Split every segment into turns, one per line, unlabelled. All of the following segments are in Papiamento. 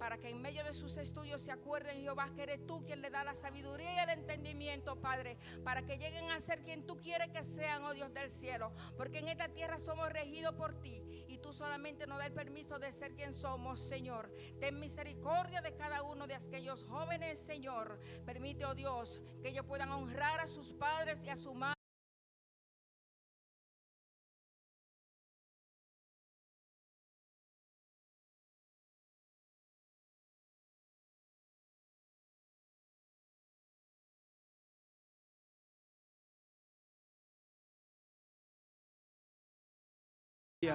Para que en medio de sus estudios se acuerden, Jehová, que eres tú quien le da la sabiduría y el entendimiento, Padre, para que lleguen a ser quien tú quieres que sean, oh Dios del cielo. Porque en esta tierra somos regidos por ti y tú solamente nos das el permiso de ser quien somos, Señor. Ten misericordia de cada uno de aquellos jóvenes, Señor. Permite, oh Dios, que ellos puedan honrar a sus padres y a su madre.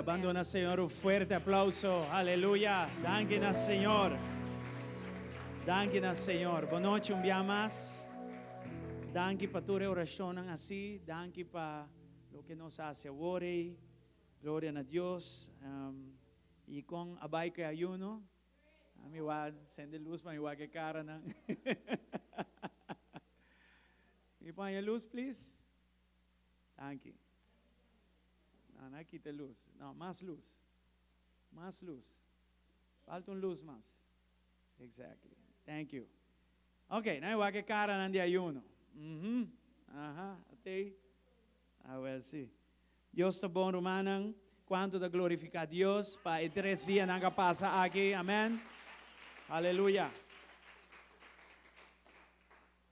Ban duna Señor un fuerte aplauso. Aleluya. Danki na Señor. Danki na Señor. Bon nochi un bia mas. Danki pa tur e orashonnan así. Danki pa loke nos a hasi awor ei. Gloria na Dios. I kon a bai ku e ayuno? Mi wak sende lus pa mi wak e karanan. Mi por haña lus please? Danki. No, no a kita lus. No, mas lus. Mas lus. Falta un lus mas. Exactly. Thank you. Ok, nan e wak e karanan di ayuno. Mhm. Aha, atei. Ah, wel si. Dios ta bon, rumannan. Cuanto ta glorifica Dios pa e tres dianan cu a pasa aki. Amen. Aleluya.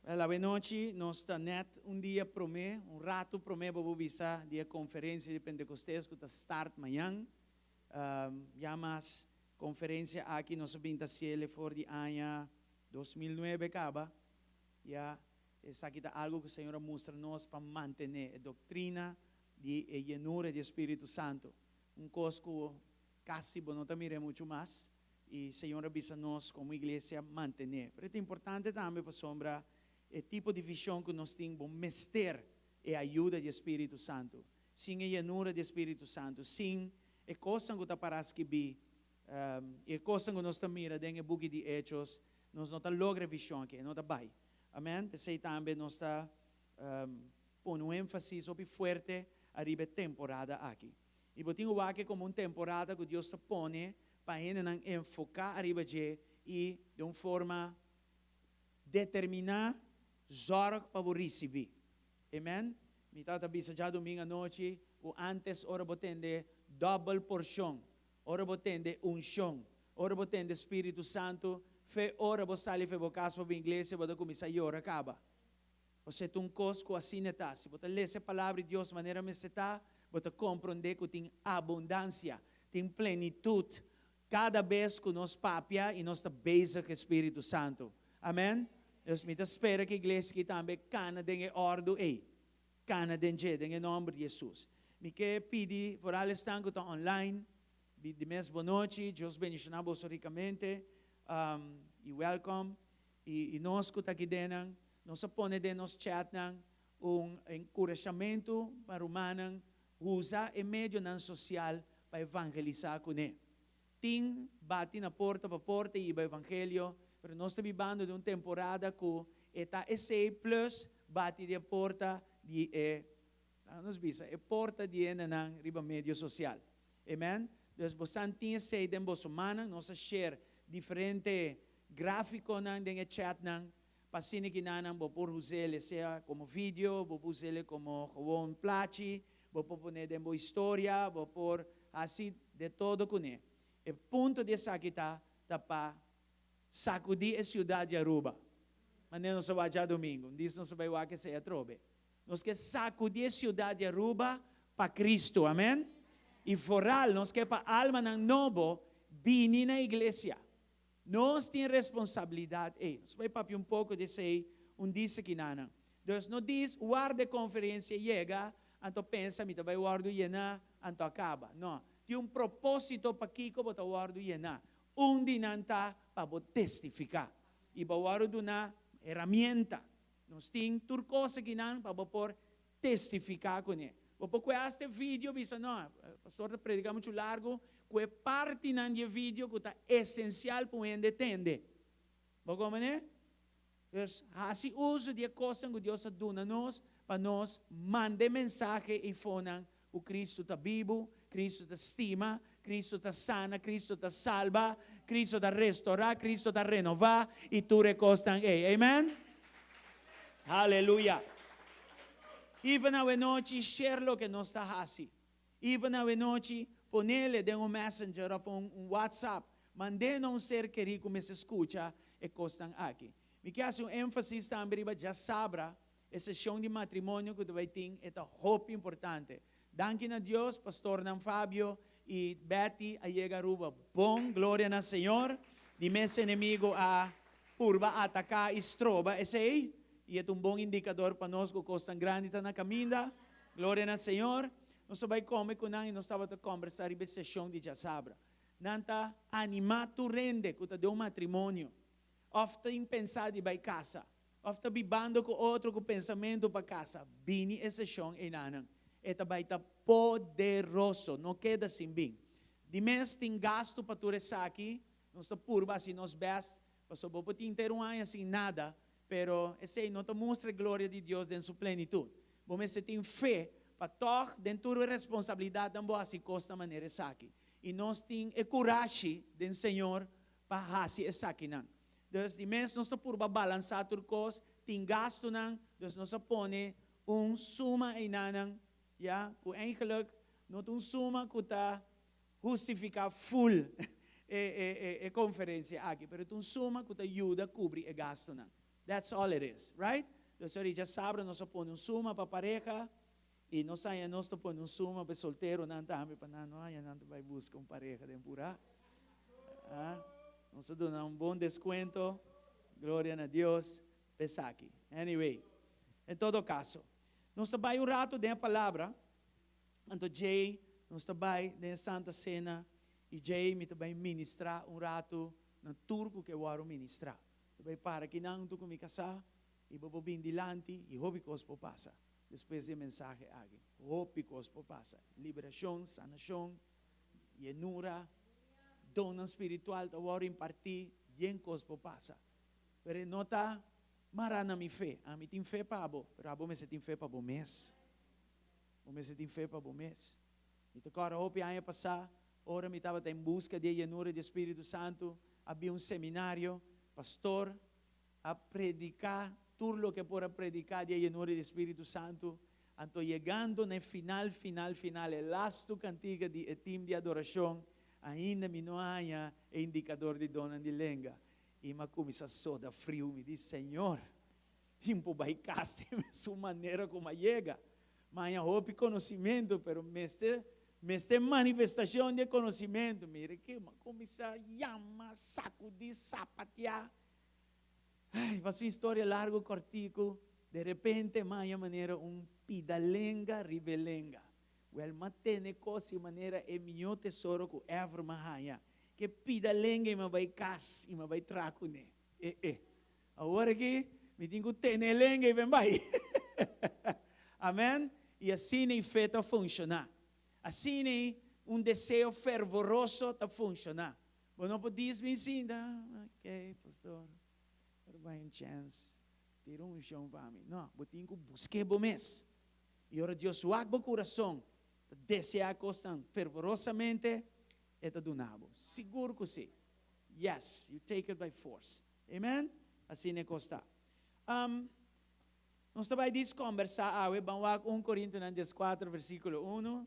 Wel, awe nochi nos ta net un dia prome, un rato prome bo por bisa di e conferencia di Pentecostes cu ta start mañan. Ya mas conferencia aki nos a bin ta haciele for di aña 2009 caba. Ya esaki ta algo cu Señor a mustra nos pa mantene e doctrina di e yenura di e Spiritu Santo. Un cos cu casi bo no ta mira mucho mas. Y Señor a bisa nos como iglesia mantene. Pero e ta importante tambe pasobra e tipo di vision cu nos tin bo mester e ayuda di e Spiritu Santo. Sin e yenura di e Spiritu Santo, sin e cosnan cu ta para skibi y e cosnan cu nos ta mira den e buki di Hechos, nos no ta logra e vision aki, e no ta bay. Amen. P'esey tambe nos ta pone un enfasis hopi fuerte ariba e temporada aki. Y bo tin wak e como un temporada cu Dios ta pone pa hendenan enfoká ariba dje i den un forma determiná zòrg pa bo risibí. Amen. Mi tabata bisa djadumingu anochi ku ántes ora bo tende dòbel porshon, ora bo tende unshon, ora bo tende Spiritu Santu, fe ora bo sali fe bo kas pa bin iglesia bo ta kuminsá yora kaba. Osea ta un kos ku asina ta. Si bo ta lesa e Palabra di Dios manera mester ta, bo ta komprondé ku tin abundansia, tin plenitut kada bes ku nos papia i nos ta bezig ku e Spiritu Santu. Amèn? Dus mi ta spera ku e iglesia aki tambe kana den e òrdu ei. Kana den dje, den e nòmber di Hesus. Mi ke pidi foral esnan ku ta online, di mes bonochi, Dios bendishoná boso rikamente, i wèlkòm. I nos ku ta aki den nan, nos a pone den nos chatnan un enkurashamentu pa rumannan usa e medionan sosial pa evangelisá kuné. Tin bati na porta pa porta i hiba evangelio, pero nos ta bibando den un temporada ku e ta esei plus bati di e porta di e, laga nos bisa, e porta di hendenan riba medio sosial. Amen. Dus bosan tin esei den boso mannan, nos a share diferente Gráfikonan den e chatnan pa asina ki nannan bo por us'el sea komo video, bo por us'el komo gewoon plachi, bo por pon'é den bo historia, bo por hasi de todo kuné. E punto di esaki ta ta pa sakudí e siudat di Aruba. Manera nos a wak djadumingu, un dis nos a bai wak esei atrobe. Nos ke sakudí e siudat di Aruba pa Cristo, amen. I foral nos ke pa almanan nobo bini na iglesia. Nos tin responsabilidad ey. Nos bay papia un poco di esey un disa kinanan. Dus no dis warda e conferencia yega anto pensa mi ta bay wordo yena anto a caba. No. Tin un proposito pakico bo ta wordo yena. Un di nan ta pa bo testifica. Y bo wordo duna herramienta. Nos tin tur cos akinan pa bo por testifica cune. Bo por cue hasta e video bisa no, pastor ta predica mucho largo, cue partinan di e video cu ta esencial pa un hende tende. Bo comprende? Dus haci uso di e cosnan cu Dios a duna nos pa nos manda e mensahe eifonan cu Cristo ta bibu, Cristo ta stima, Cristo ta sana, Cristo ta salba. Cristo ta restorá, Cristo ta renová i tur e kosnan ei. Amen? Aleluya. Even awe nochi, share loke nos ta hasi. Even awe nochi, ponele den un Messenger òf un WhatsApp. Mand'é na un ser kerí ku mester skucha e kosnan aki. Mi ke hasi un énfasis tambe riba djasabra, e seshon di matrimonio ku ta bai tin, e ta hopi importante. Danki na Dios, pastornan Fabio i Betty a yega Aruba bon, gloria na Señor. Di mes enemigo a purba ataká i stroba esei, i e ta un bon indikador pa nos ku kosnan grandi ta na kaminda. Gloria na Señor. Nos a bai kome ku nan i nos tabata kòmbersá riba e seshon di djasabra. Nan ta animá tur hende ku ta den un matrimonio òf tin pensá di bai kasa òf ta bibando ku otro ku pensamentu pa kasa, bini e seshon einanan. E ta bai ta poderoso. No keda sin bin. Di mes tin gastu pa tur esaki. Nos ta purba hasi nos bèst, pasobra bo por tin henter un aña sin nada, pero esei no ta mustra e gloria di Dios den su plenitut. Bo mester tin fe pa tòg den tur e responsabilidatnan bo hasi kos na manera esaki. I nos tin e kurashi den Señor pa hasi esakinan. Dus di mes nos ta purba balansá tur kos, tin gastunan, dus nos a pone un suma einanan, ya, ku eigenlijk no ta un suma ku ta hustifiká ful e e e konferensia aki, pero ta un suma ku ta yuda kubri e gastunan. That's all it is, right? Dus ora djasabra nos a pone un suma pa pareha, i nos haña nos ta pone un suma pa e solteronan tambe, pa nan no haña nan ta bai buska un pareha den purá. Ah, nos a duna un bon deskuento, gloria na Dios, pa esaki. Anyway, en todo kaso, nos ta bai un rato den e palabra, anto djei nos ta bai den e Santa Sena, i djei mi ta bai ministrá un rato na tur ku ke wòrdu ministrá. Ta bai para kinan huntu ku mi kasá i bo por bin dilanti i hopi kos por pasa despues di e mensahe aki. Hopi kos por pasa. Liberashon, sanashon, yenura, donnan spiritual ta wòrdu impartí, yen kos por pasa. Pero e no ta mará na mi fe. Ami tin fe pa bo, pero abo mester tin fe pa bo mes. Bo mester tin fe pa bo mes. Mi ta kòrda hopi aña pasá, ora mi tabata en buska di e yenura di e Spiritu Santu, a bin un seminario, pastor a prediká tur loke e por a prediká di e yenura di e Spiritu Santu, anto yegando na e final, final, final, e lastu kantiga di e tim di adorashon, ainda mi no a haña e indikador di donnan di lenga, i mi a kuminsá soda friu, mi di, Señor, mi por bai kas den mesun manera ku mi a yega. Maña hopi conocimento, pero mester mester manifestacion di e conocimento. Mira ke m'a cuminsa yama, sacudi, sapatea. Ay, pa su historia largo cortico, de repente maña manera un pida lenga riba e lenga. Wel, m'a tene cos y manera e miho tesoro cu ever m'a haña. Ke pida lenga y m'a bay cas y m'a bay traha cune. E e. Awor aki mi tin ku tene e lenga i ben bai. Amen. I asina e fe ta funshoná. Asina un deseo fervoroso ta funshoná. Bo no por dis bin sinta, ok, pastor, por bai un chèns, tira un unshon pa mi. No, bo tin ku busk'é bo mes. I ora Dios wak bo kurason, ta deseá kosnan fervorosamente, e ta duna bo. Sigur ku si. Yes, you take it by force. Amen? Asina e kos ta. Um, nos ta bai dis kombersá awe, ban wak 1 Korintonan 14 versíkulo 1.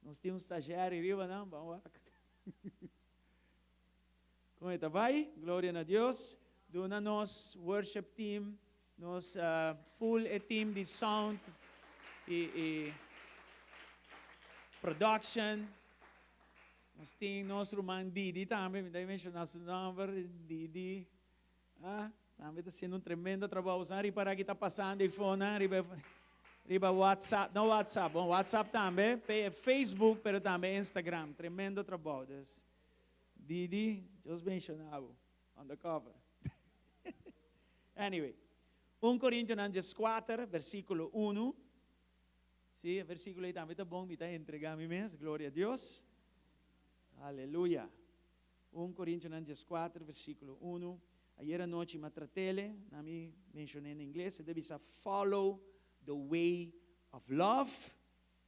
Nos tin un stagiario riba nan, ban wak. Kon e ta bai? Gloria na Dios. Duna nos worship team, nos uh, full e team di sound i, i production. Nos tin nos ruman Didi tambe, mi ta menciona su nomber, Didi. Ah, tambe ta haciendo un tremendo trabou. San ripara ki ta pasando ifona, riba, riba WhatsApp, no WhatsApp, bon, WhatsApp tambe, Facebook, pero tambe Instagram. Tremendo trabou. Dus, Didi, just menciona bo, undercover. Anyway, 1 Corintionan 14, versículo 1. Sí, e versículo ei tambe ta bon, mi ta entregá mi mes, gloria a Dios. Aleluya. 1 Corintionan 14, versículo 1. Ayer anochi m'a tratele, na mi menshoné na ingles, e ta bisa follow the way of love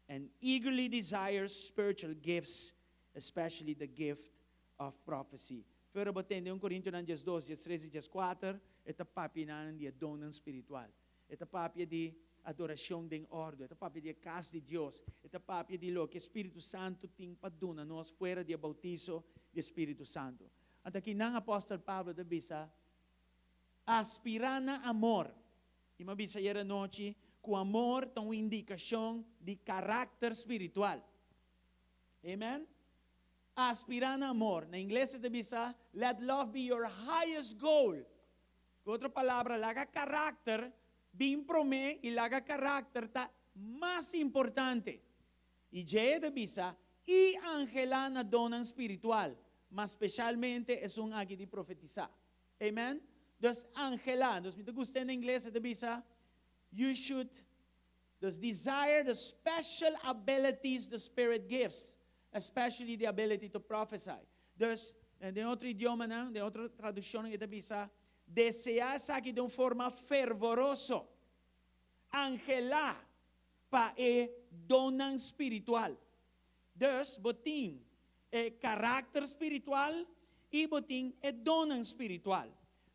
and eagerly desire spiritual gifts, especially the gift of prophecy. Fuera bo tende 1 Korintionan 12, 13 i 14, e ta papia nan di e donnan spiritual. E ta papia di adorashon den òrdu. E ta papia di e kas di Dios. E ta papia di loke Spiritu Santu tin pa duna nos fuera di e bautiso di Spiritu Santu. Anto akinan apòstel Pablo ta bisa, Aspirá na amor. I mi a bisa ayer anochi ku amor ta un indikashon di karakter spiritual. Amen? Aspirá na amor. Na ingles e ta bisa, Let love be your highest goal. Ku otro palabra, laga karakter bin promé i laga karakter ta mas importante. I dje e ta bisa, I anhelá na donnan spiritual, ma speshalmente esun aki di profetisá. Amen? Dus anhelá. Dus mi ta gusta na ingles e ta bisa, You should dus desire the special abilities the Spirit gives, especially the ability to prophesy. Dus, den otro idiomanan, den otro tradukshonnan e ta bisa, Deseá esaki den un forma fervoroso. Anhelá pa e donnan spiritual. Dus, bo tin e karakter spiritual i bo tin e donnan spiritual.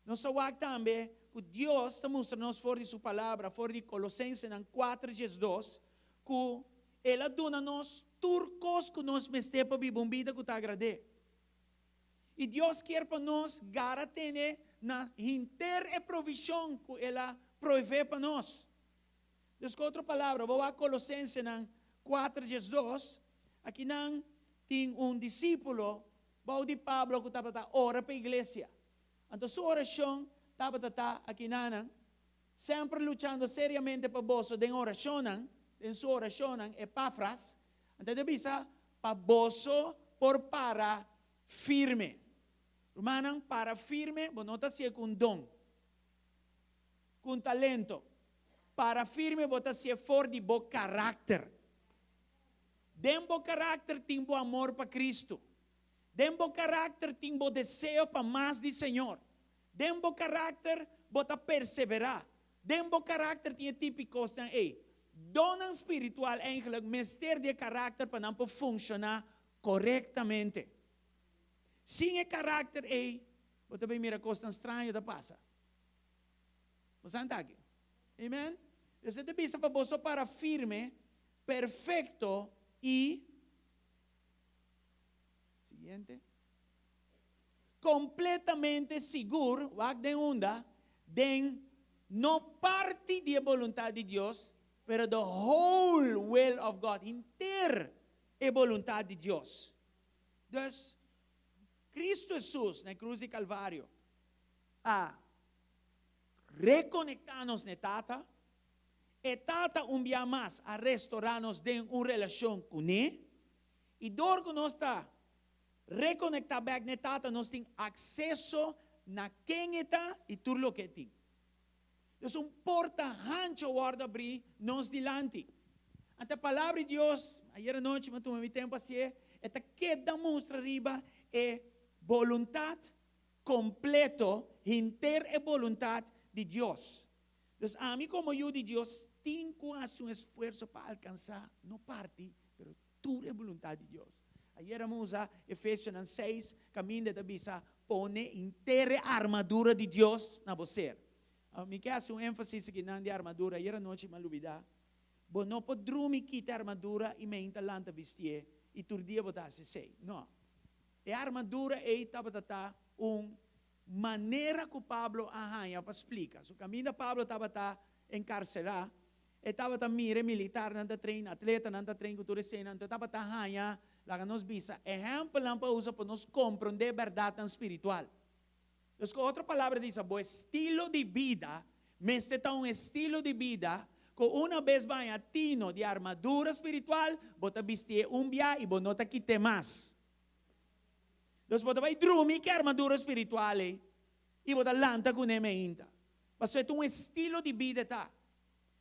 Nos a wak tambe ku Dios ta mustra nos for di Su Palabra, for di Kolosensenan kuater 12, ku El a duna nos tur kos ku nos mester pa biba un bida ku ta agrad'é. I Dios kier pa nos gara tene na henter e provishon ku El a proveé pa nos. Dus ku otro palabra, bo wak Kolosensenan kuater 12, akinan tin un disípulo bou di Pablo ku tabata ora pa iglesia. Anto su orashon tabata ta akinanan, Semper luchando seriamente pa boso den orashonnan, den su orashonnan, Epafras, anto e ta bisa, pa boso por para firme. Rumannan, para firme, bo no ta hasié ku un don, ku un talento. Para firme bo ta hasié for di bo karakter. Den bo karakter tin bo amor pa Kristu. Den bo karakter tin bo deseo pa mas di Señor. Den bo karakter bo ta perseverá. Den bo karakter tin e tipi kosnan ei. Donnan spiritual eigenlijk mester di e karakter pa nan por funshoná korektamente. Sin e karakter ei, bo ta bay mira kosnan straño ta pasa. Bo sa aki? Amen? Dios ta bisa pa boso para firme, perfekto i Siguiente. Completamente sigur, wak den unda, den no parti di e boluntad di Dios, pero the whole will of God, henter e boluntad di Dios. Dus, Cristo Jesus na e cruz di Calvario a reconecta nos na e Tata, e Tata un bia mas a restora nos den un relacion cune, I dor ku nos ta rekonektá bèk na e Tata, nos tin akseso na ken E ta i tur loke E tin. Dus un porta hanchu a wòrdu abrí nos dilanti. Anto e Palabra di Dios, ayer anochi mi a tuma mi tempu hasié, e ta keda mustra riba e boluntat kompleto, henter e boluntat di Dios. Dus ami komo yu di Dios tin ku hasi un esfuerso pa alkansá no parti, pero tur e boluntat di Dios. Ayera mi usa Efesionan seis kaminda e ta bisa pone henter e armadura di Dios na bo ser. Mi ke hasi un énfasis akinan di armadura. Ayera nochi mi a lubidá. Bo no por drumi kita e armadura i meinta lanta bistié i tur dia bo ta hasi esei. No. E armadura ei tabata ta un manera ku Pablo a haña pa splika. Su kaminda Pablo tabata enkarselá, E tabata mira e militarnan ta train, atletanan ta train ku tur eseinan, anto e tabata haña, laga nos bisa, ehèmpelnan pa usa pa nos komprondé bèrdatnan spiritual. Dus ku otro palabra di bisa, bo estilo di bida mester ta un estilo di bida ku una bes bo haña tino di armadura spiritual, bo ta bistié un bia i bo no ta kit'é mas. Dus bo ta bai drumi ku e armadura spiritual ei i bo ta lanta kuné meinta. Pasobra e ta un estilo di bida e ta.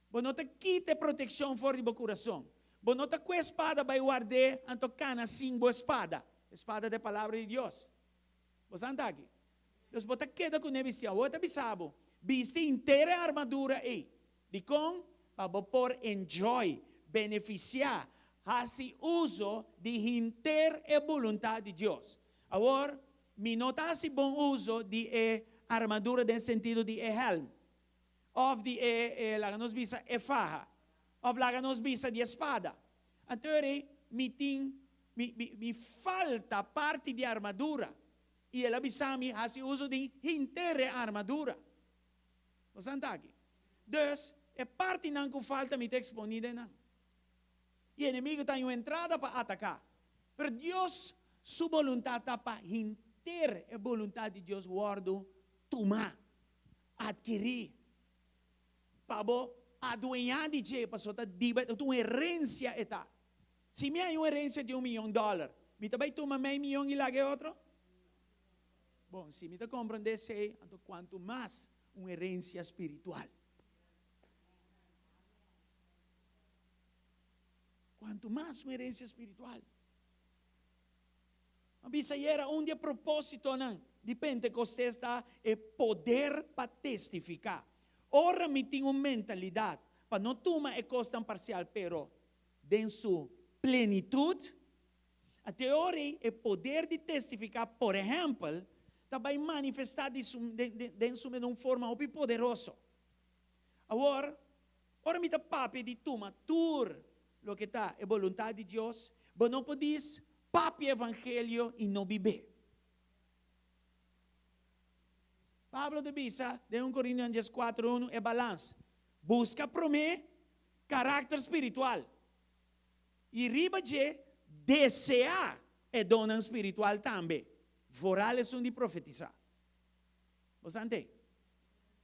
Bo no ta kita e protekshon for di bo kurason. Bo no ta ku e spada bai ward'é anto kana sin bo spada. E spada ta e Palabra di Dios. Bo sa anta aki? Dus bo ta keda kuné bisti. Awor e ta bisa bo, bisti henter e armadura ei. Dikon? Pa bo por enjoy, benefisiá, hasi uso di henter e boluntat di Dios. Awor, Mi no ta hasi bon uso di e armadura den sentido di e hèlm, òf di e, e, laga nos bisa, e faha, òf laga nos bisa di e spada. Anto ora mi tin, mi, mi, mi falta parti di armadura. I el a bisa mi hasi uso di henter e armadura. Bo sa aki? Dus, e partinan ku falta mi ta eksponí den nan. E enemigu ta un entrada pa ataká. Pero Dios su boluntat ta pa henter e boluntat di Dios wòrdu tumá, atkirí, pa bo adueñá di dje, pasobra ta di bo, ta un herensia e ta. Si mi haña un herensia di un miyon dòler, mi ta bai tuma mei miyon i laga e otro? Bon, si mi ta komprendé esei, anto kuantu mas un herensia spiritual! Kuantu mas un herensia spiritual! A bisa ayera un di e propósitonan di Pentekostes ta e poder pa testifiká. Ora mi tin un mentalidat pa no tuma e kosnan parsial pero den su plenitut, a teori e poder di testifiká, por ehèmpel, ta bai manifestá di su den su un forma hopi poderoso. Awor, ora mi ta papia di tuma tur loke ta e boluntat di Dios, bo no por dis papia evangelio i no bib'é. Pablo ta bisa den un Korintionan dieskuater unu e balans, Buska promé karakter spiritual, i riba dje deseá e donnan spiritual tambe, vooral esun di profetisá. Bo sa ante?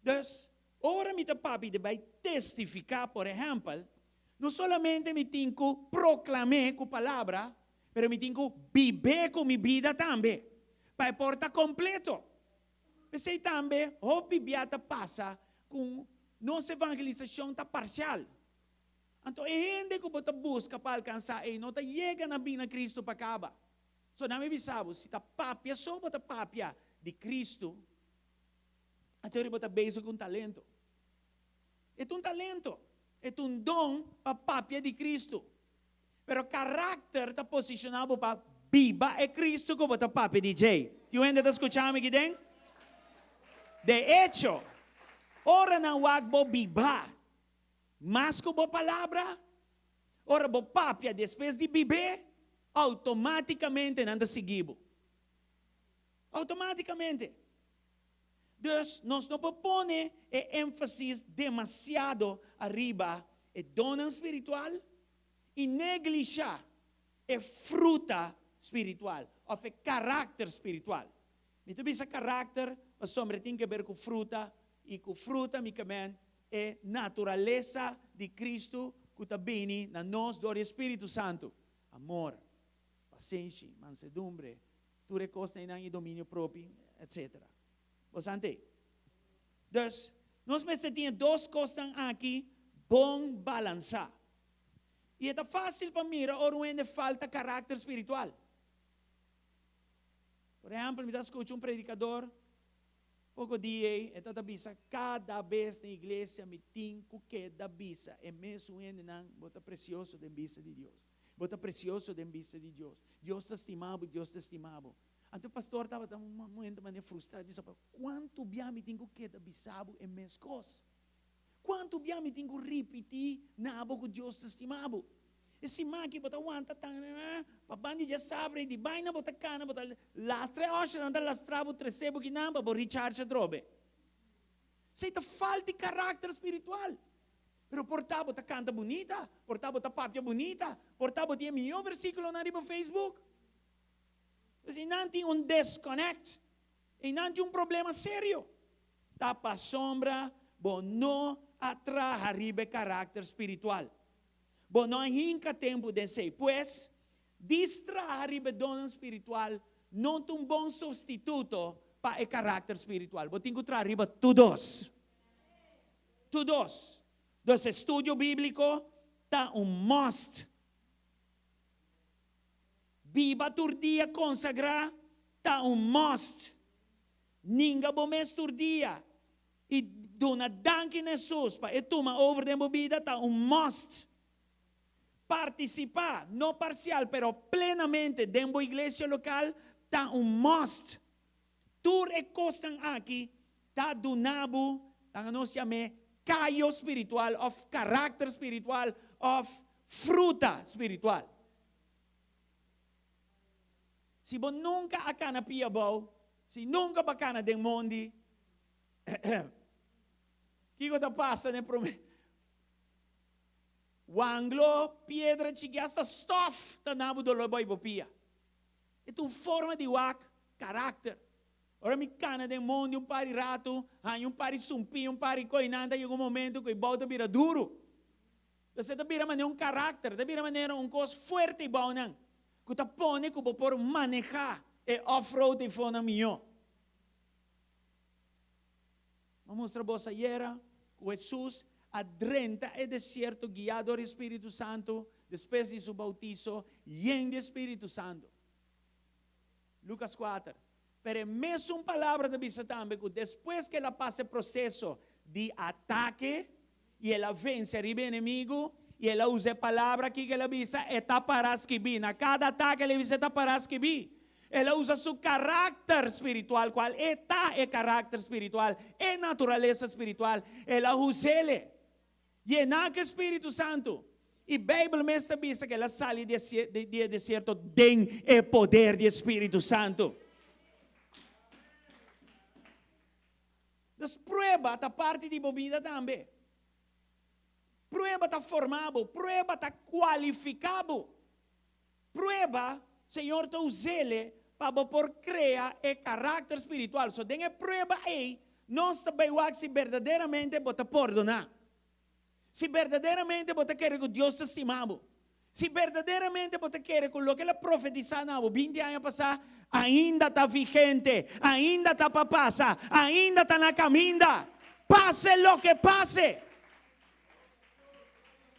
Dus, ora mi ta papia di bai testifiká, por ehèmpel, no solamente mi tin ku proklam'é ku palabra, pero mi tin ku bib'é ku mi bida tambe, pa e por ta kompleto. P'esei tambe hopi bia ta pasa ku nos evangelisashon ta parsial. Anto e hende ku bo ta buska pa alkansá ei no ta yega na bini na Kristu pa kaba. So nan mi bisa bo, si ta papia so bo ta papia di Kristu, anto bo ta bezig ku un talento. E ta un talento, e ta un don pa papia di Kristu. Pero karakter ta posishoná bo pa biba e Kristu ku bo ta papia di dje. Tin un hende ta skucha mi kiden? De echo, ora nan wak bo biba mas ku bo palabra, Ora bo papia despues di bib'é, outomátikamente nan ta sigui bo. Outomátikamente. Dus nos no por pone e énfasis demasiado ariba e donnan spiritual i neglishá e fruta spiritual òf e karakter spiritual. Mi ta bisa karakter pasobra e tin keber ku fruta i ku fruta mi ke men E naturalesa di Cristo cu ta bini na nos dor di e Spiritu Santo, amor, pasenshi, mansedumbre, tur e cosnan einan y dominio propio, etc. Bo sa ante? Dus, nos mester tin e dos cosnan aki bon balansa. Y e ta facil pa mira ora un hende falta caracter spiritual. Por ehempel, mi ta scucha un predicador Poko di ei e ta ta bisa, Kada bes den iglesia mi tin ku keda bisa e mesun hendenan, Bo ta presioso den bista di Dios. Bo ta presioso den bista di Dios. Dios ta stima bo, Dios ta stima bo. Anto e pastor tabata un momento manera frustrá, e bisa, Pero kuantu bia mi tin ku keda bisa bo e mes kos? Kuantu bia mi tin ku ripití na bo ku Dios ta stima bo? E siman aki bo ta wanta tan pa ban di djasabra i di baina bo ta kana, bo ta lastra e òshernan ta lastra bo trese bo kinan pa bo recharge atrobe. Esei ta falta di karakter spiritual. Pero por ta bo ta kanta bunita, por ta bo ta papia bunita, por ta bo tin e mihó versíkulonan riba Facebook. Pues einan tin un disconnect, einan tin un problema serio. Ta pasobra bo no a traha riba e karakter spiritual. Bo no a hinka tempu den esei. Pues, dis traha riba e donnan spiritual no ta un bon sustituto pa e karakter spiritual. Bo tin ku traha riba tur dos. Tur dos. Dus estudio bíbliko ta un must. Biba tur dia konsagrá ta un must. Ninga bo mes tur dia i duna danki na Hesus pa e tuma over den bo bida ta un must. Partisipá, no parsial pero plenamente den bo iglesia lokal ta un must. Tur e kosnan aki ta duna bo, laga nos yam'é kayo spiritual òf karakter spiritual òf fruta spiritual. Si bo nunka a kana pia abou, si nunka bo a kana den mondi, kiko ta pasa na e promé? Wanglo, piedra chiki, asta stòf ta na bo doló bai bo pia. E ta un forma di wak karakter. Ora mi kana den mondi un par di ratu, haña un par di sumpí, un par di koinan, ta yega un momento ku e bou ta bira duru. Entonces e ta bira manera un karakter, ta bira manera un kos fuerte e bounan, ku ta pone ku bo por manehá e off-road eifonan mihó. Mi a mustra bos ayera ku Hesus a drenta e desierto guiá dor di Spiritu Santu despues di su bautiso yen di Spiritu Santu. Lukas kuater. Pero e mesun palabra ta bisa tambe ku despues ku el a pasa e proseso di atake i el a vense riba e enemigu i el a usa e palabra aki ku el a bisa, e ta pará skibí. Na kada atake el a bisa e ta pará skibí. El a usa su karakter spiritual, kual e ta e karakter spiritual, e naturalesa spiritual, el a us'el. Yená ku e Spiritu Santu. I Beibel mes ta bisa ku el a sali di e desierto den e poder di e Spiritu Santu. Dus prueba ta parti di bo bida tambe. Prueba ta forma bo, prueba ta kualifiká bo. Prueba, Señor ta us'ele pa bo por krea e karakter spiritual. So den e prueba ei, nos ta bai wak si berdaderamente bo ta pordoná. Si berdaderamente bo ta kere ku Dios ta stima bo. Si berdaderamente bo ta kere ku loke el a profetisá na bo binti aña pasá ainda ta vigente, ainda ta pa pasa, ainda ta na kaminda. Pase loke pase.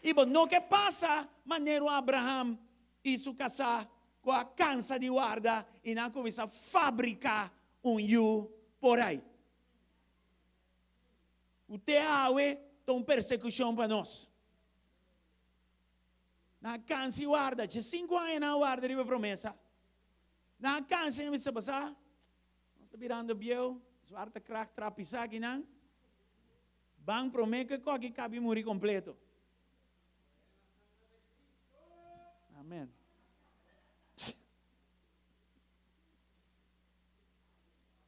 I bo no ke pasa manera un Abraham i su kasá ku a kansa di warda i nan a kuminsá fabriká un yu por ai. Ku te awe ta un persekushon pa nos. Nan a kansa i warda. Dje sinku aña nan a warda riba e promesa. Nan a kansa i nan bisa, Bo sa, nos ta birando bieu, zwaartekracht trapisa akinan. Ban promé ku e koki kabi muri kompleto. Amen.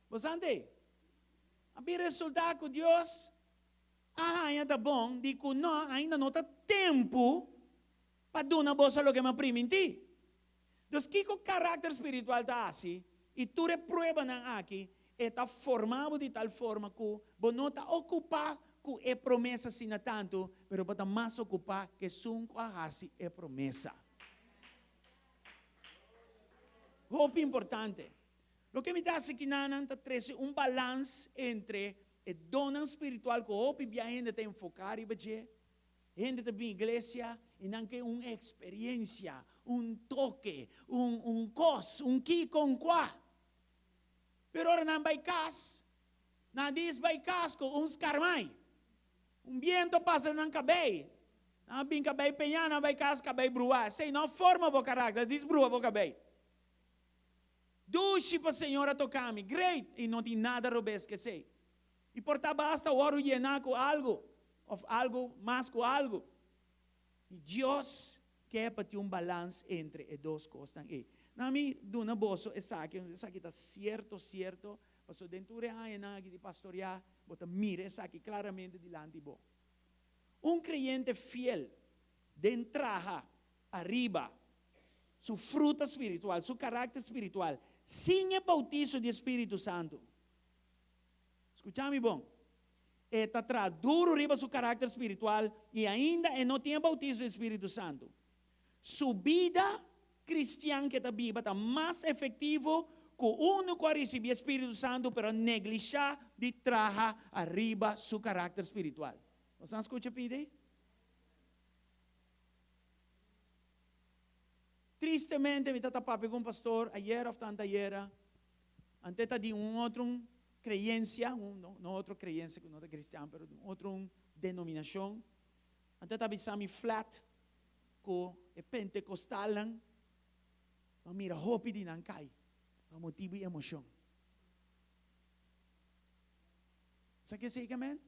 Bo sante? A bin resultá ku Dios a haña ta bon di ku no, ainda no ta tempu pa duna boso loke mi a primintí. Dus kiko karakter spiritual ta hasi? I tur e pruebanan aki, e ta forma bo di tal forma ku bo no ta okupá ku e promesa asina tantu, pero bo ta mas okupá ku esun ku a hasi e promesa. Hopi importante. Loke mi ta hasi kinanan ta trese un balans entre e donnan spiritual ku hopi bia hende ta enfoká riba dje, Hende ta bin iglesia i nan ke un eksperensia, un toke, un un kos, un kiko, un kua. Pero ora nan bai kas, nan dis bai kas ku un skarmai. Un biento pasa den nan kabei. Nan a bin kabei peñá, nan bai kas kabei bruá. Esei no a forma bo karakter, dis brua bo kabei. Dushi pa Señor a toka mi, great! I no tin nada robes ku esei. I por ta basta wòrdu yená ku algu, òf algu mas ku algu. I Dios ke pa tin un balans entre e dos kosnan ei. Na mi duna boso esaki, esaki ta sierto, sierto, pasobra den tur e añanan aki di pastoriá, bo ta mira esaki klaramente dilanti bo. Un kreyente fiel den traha ariba su fruta spiritual, su karakter spiritual, sin e bautiso di e Spiritu Santu, Skucha mi bon. E ta traha duru riba su karakter spiritual i ainda e no tin e bautiso di Spiritu Santu. Su bida kristian ku e ta biba ta mas efektivo ku unu ku a risibí e Spiritu Santu pero a neglishá di traha ariba su karakter spiritual. Bo sa skucha pidi? Tristemente mi ta papia ku un pastor ayer òf tanta ayera. Ante ta di un otro creencia, un, no, no otro creencia cu no ta cristian, pero di un otro denominacion. Ante ta bisa mi flat cu e pentecostalnan, ma mira hopi di nan cay pa motibo di emocion. Sa ke esei ke men?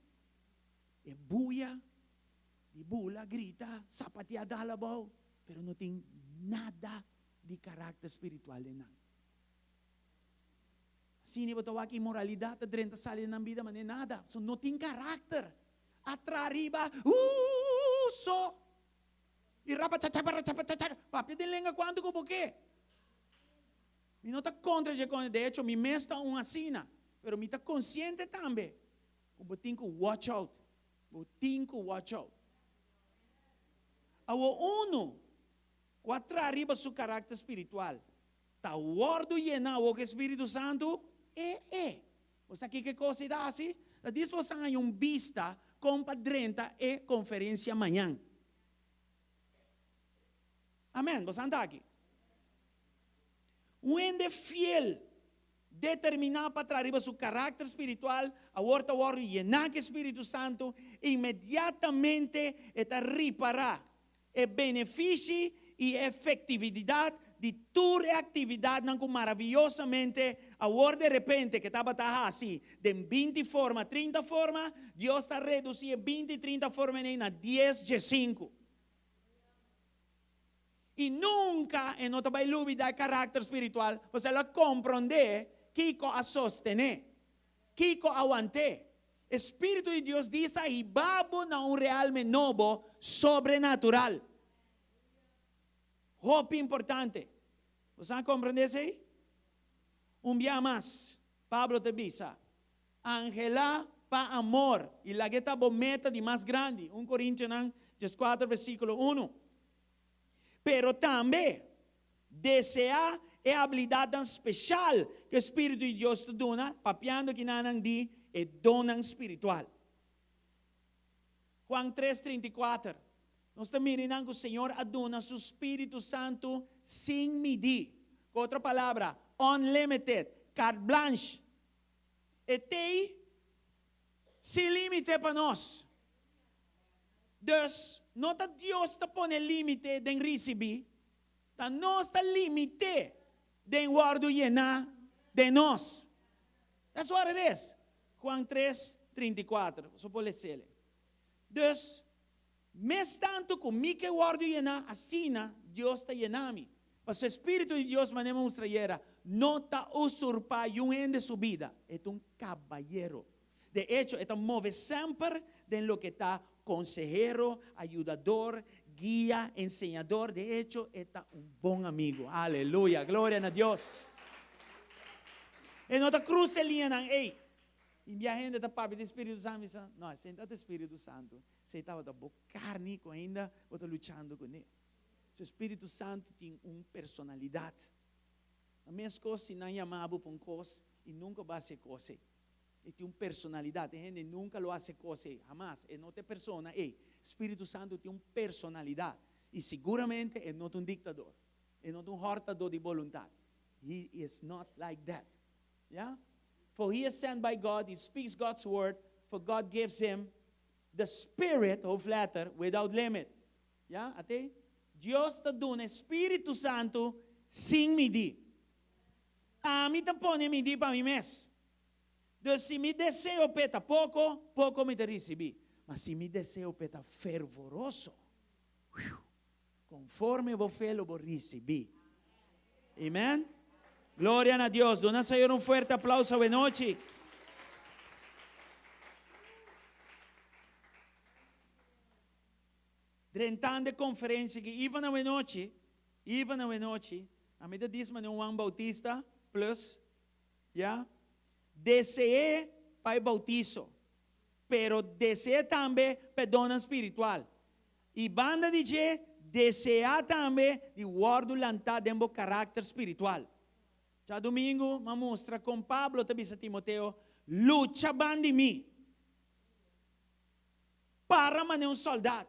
E buya di bula, grita, sapatia dal abou, pero no tin nada di karakter spiritual den nan. Asina bo ta wak inmoralidat ta drenta sali den nan bida manera nada, so no tin karakter. Atra riba, uuh so. I rapa chachaparachapachachara, papia den lenga kuantu ku bo ke. Mi no ta kontra dje kos, de echo mi mes ta un asina, pero mi ta konsiente tambe ku bo tin ku watch out, bo tin ku watch out. Awor unu ku a traha riba su karakter spiritual ta wòrdu yená awor ku e Spiritu Santu? E e. Bo sa kiko e kos ei ta hasi? Ta dis bo sa haña un bista kon pa drenta e konferensia mañan. Amèn. Bo sa anta aki? Un hende fiel, determiná pa traha riba su karakter spiritual, awor ta wòrdu yená ku e Spiritu Santu, inmediatamente e ta ripará e benefishi i e efektividat di tur e aktividatnan ku maraviyosamente awor derepente ke tabata hasi den 20 forma, 30 forma, Dios ta redusí e 20, 30 formanan ei na dies, diesinku. I nunka e no ta bai lubidá e karakter spiritual, pasobra el a komprondé kiko a sostené, kiko a want'é. E Spiritu di Dios di sa hiba bo na un realme nobo sobrenatural. Hopi importante. Bo sa komprondé esei? Un bia mas, Pablo ta bisa, Anhelá pa amor i lag'é ta bo meta di mas grandi, un Korintionan 14 versíkulo 1. Pero tambe, deseá e abilidatnan speshal ku e spiritu di Dios ta duna, papiando kinanan di e donnan spiritual. Juan 3, 34, Nos ta mira einan ku Señor a duna su spiritu santu sin midí. Ku otro palabra, unlimited, carte blanche. E t'ei sin límite pa nos. Dus, no ta Dios ta pone límite den risibí, ta nos ta limit'é den wòrdu yená den nos. That's what it is. Juan 3, 34. Boso por les'el. Dus, mes tantu ku mi ke wòrdu yená, asina Dios ta yená mi. Pasobra e Spiritu di Dios, manera mi a mustra ayera, no ta usurpá yun hende su bida. E ta un kabayero. De echo, e ta move semper den loke ta konsehero, ayudador, guia, enseñador. De echo, e ta un bon amigu. Aleluya! Gloria na Dios! E no ta krusa e liñanan ei. Tin bia hende ta papia di Spiritu Santu, mi bisa, no, esei no ta Spiritu Santu, esei tabata bo karni ku ainda bo ta luchando kuné. Su Spiritu Santu tin un personalidat. Ta meskos si nan yama bo pa un kos i nunka bo hasi e kos ei. E tin un personalidat. E hende nunka lo hasi e kos ei, hamas. E no ta e persona ei. Spiritu Santu tin un personalidat. I siguramente e no ta un diktador. E no ta un hòrtadó di boluntat. He is not like that. Ya? For he is sent by God, he speaks God's word, for God gives him the Spirit, hoofdletter, without limit. Ya, ate? Dios ta duna e Spiritu Santu sin midí. Ami ta pone midí pa mi mes. Dus si mi deseo p'e ta poko, poko mi ta risibí. Ma si mi deseo p'e ta fervoroso, whew, konforme bo fe lo bo risibí. Amen. Gloria na Dios. Duna Señor un fuerte aplauso awenochi. Drentando e konferensia ki Ivan awenochi, Ivan awenochi, ami ta dis manera un Juan Bautista plus, ya, dese'é pa e bautiso, pero dese'é tambe pa e donnan spiritual. I banda di dje, deseá tambe di wòrdu lantá den bo karakter spiritual. Djadumingu, m'a mustra kon Pablo ta bisa Timoteo, Lucha ban di mi. Para manera un sòldat.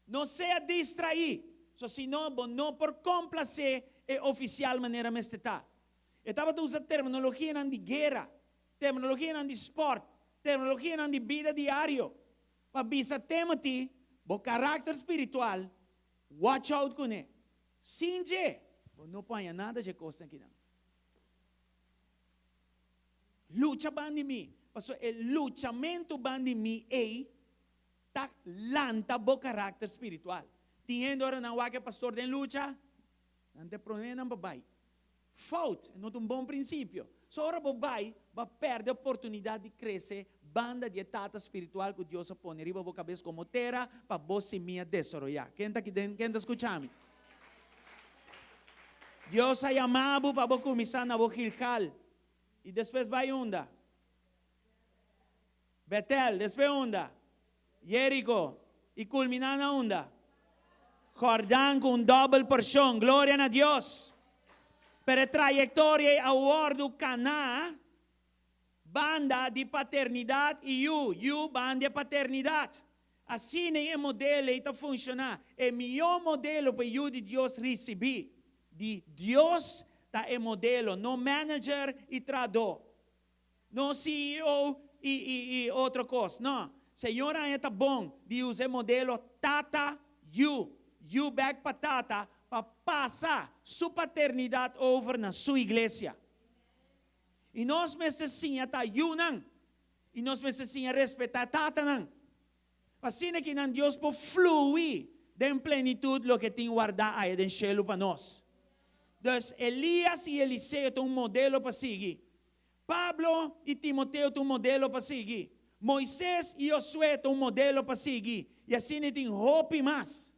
No sea distraí, so si no bo no por komplasé e ofisial manera mester ta. E tabata usa terminologianan di guera, terminologianan di spòrt, terminologianan di bida diario pa bisa Timothy, bo karakter spiritual, watch out kuné. Sin dje, bo no por haña nada dje kosnan akinan. Lucha ban di mi. Paso e luchamentu bandi mi ei ta lanta bo karakter spiritual. Tin hende ora nan wak e pastor den lucha, nan ta prone nan pa bai. Fout, e no ta un bon prinsipio. So ora bo bai, bo a pèrdè oportunidat di krese banda di e tata spiritual ku Dios a pone riba bo kabes komo tera pa bo simia desaroyá. Ken ta aki den? Ken ta skucha mi? Dios a yama bo pa bo kuminsá na bo Gilgal i despues bai unda? Betel, despues unda? Jeriko, i kulminá na unda? Jordan ku un dòbel porshon. Gloria na Dios! Pero e trayektoria ei a wòrdu kaná banda di paternidat i yu, yu banda di e paternidat. Asina e modelo ei ta funshoná. E mihó modelo pa e yu di Dios risibí di Dios ta e modelo, no manager i trahadó. No CEO y y y otro cos, no. Señor haña ta bon di usa e modelo tata yu, yu bek pa tata pa pasa su paternidad over na su iglesia. Y nos mester siña ta yunan y nos mester siña respeta tatanan. Pa asina ki nan Dios por flui den plenitud loke tin wardá aya den shelu pa nos. Dus, Elias i Eliseo ta un modelo pa sigui. Pablo i Timoteo ta un modelo pa sigui. Moises i Josué ta un modelo pa sigui. I asina tin hopi mas.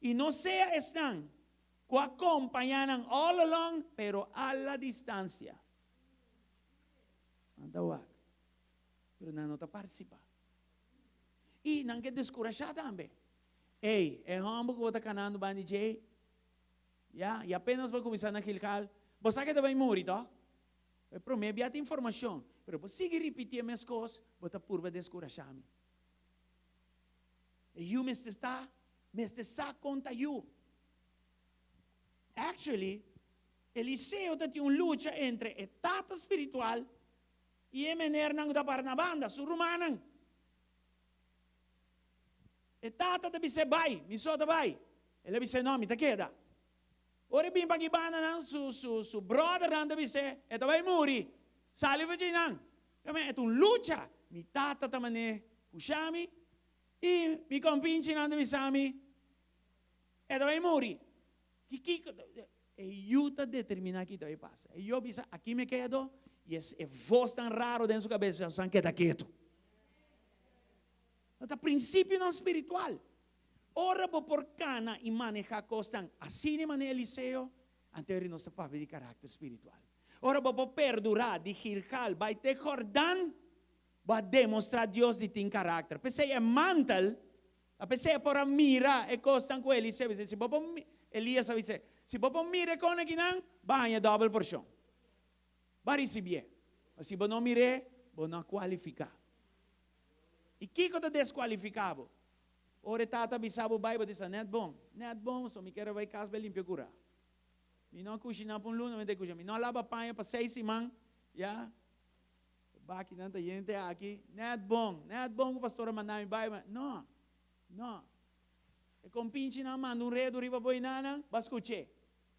I no sea esnan ku a kompañá nan all along, pero a la distansia. Nan ta wak, pero nan no ta partisipá. I nan ke deskurashá tambe. Ey, e hòmber ku bo ta kanando banda di dje, ya, i apenas bo a kuminsá na Gilgal, bo sa ke ta bai muri, tòg? E promé bia tin informashon, pero bo sigui ripití e mes kos, bo ta purba deskurashá mi. E yu mester sta, mester sa kon ta yu. Actually, Eliseo ta tin un lucha entre e tata spiritual I e menernan ku ta para na banda, su rumannan. E tata ta bis'é, Bai, mi so ta bai. El a bis'é, No, mi ta keda. Ora e bin pa ki bandanan, su, su, su bròdernan ta bis'é, E ta bai muri. Sali for djinan. Kame, e ta un lucha. Mi tata ta man'é pusha mi, i mi kompinchinan ta bisa mi, E ta bai muri. Ki kiko? E yu ta determiná ki ta bai pasa. E yu a bisa, Aki mi kedo, i es e vosnan raro den su kabes bisa, Susan keda ketu. No ta prinsipionan spiritual. Ora bo por kana i manehá kosnan asina e manera Eliseo, anto eri nos ta papia di karakter spiritual. Ora bo por perdurá di Gilgal bai te Jordan, bo a demostrá Dios di tin karakter. P'esei e mantel A p'esei e por a mira e kosnan ku Eliseo a bisa. Si bo por, Elias a bis'é, si bo por mira e kon akinan, bo a haña dòbel porshon. Bo a risibié. Ma si bo no mir'é, bo no a kualifiká. I kiko ta deskualifiká bo? Ora e tata a bisa bo bai, bo ta bisa, Nèt bon, nèt bon, pasobra mi kier a bai kas bai limpia kurá. Mi no a kushiná pa un luna, mi ta kushiná. Mi no a laba paña pa seis siman, ya. E bakinan ta yen te aki. Net bon, net bon ku pastor a manda mi bai. No, no. E kompinchinan manda un redu riba bo enanan, bo a skuch'é,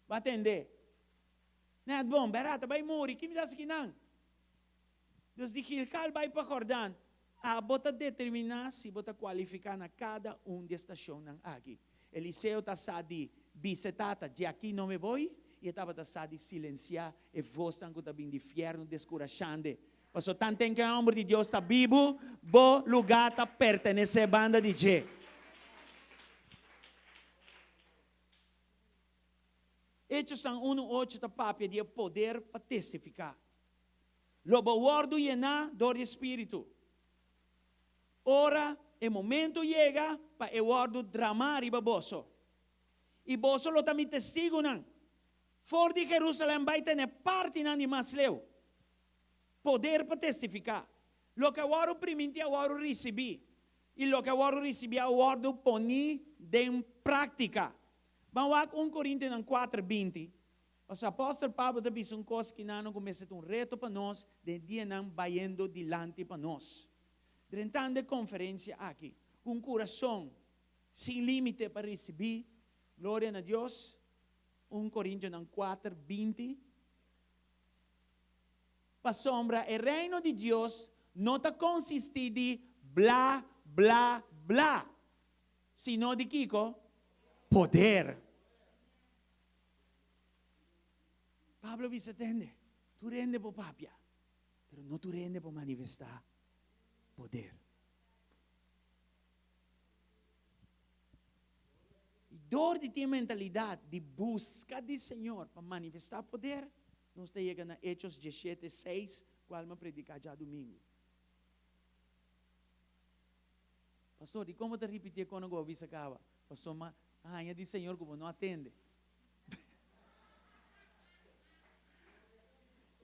bo a tend'é. Net bon, bèrdat ta bai muri, ki mi ta hasi kinan? Dus di Gilgal bai pa Jordan, abo ta determiná si bo ta kualifiká na kada un di e stashonnan aki. Eliseo ta sa di bisa e tata, Di aki no me boi, i e tabata sa di silensiá E vosnan ku ta bin di fièrnu deskurashande. Pasobra tanten ku e hòmber di Dios ta bibu, bo lugá ta pertenesé banda di dje. Hechosnan unu ocho ta papia di e poder pa testifiká. Lo bo wòrdu yená dor di e Spiritu. Ora e momentu yega pa e wòrdu dramá riba boso. I boso lo ta mi testigunan. For di Jerusalèm bai tene partinan di mas leu. Poder pa testifiká. Loke a wòrdu primintí a wòrdu risibí, i loke a wòrdu risibí a wòrdu poní den práktika. Ban wak un Korintionan kuater 20. Pasobra apòstel Pablo ta bisa un kos ki nan ku mester ta un reto pa nos den e dianan bayendo dilanti pa nos. Drentando e konferensia aki ku un kurason sin límite pa risibí, gloria na Dios, Un Korintionan kuater, 20, Pasobra e Reino di Dios no ta konsistí di bla, bla, bla, sino di kiko? Poder. Pablo bisa tende, tur hende por papia, pero no tur hende por manifestá poder. I dor di tin e mentalidat di buska di Señor pa manifestá poder, nos ta yega na Hechos diesshete, seis, kual mi a prediká djadumingu. Pastor, dikon bo ta ripití e kono ku bo a bisa kaba? Pasobra mi a haña di Señor ku bo no a tende.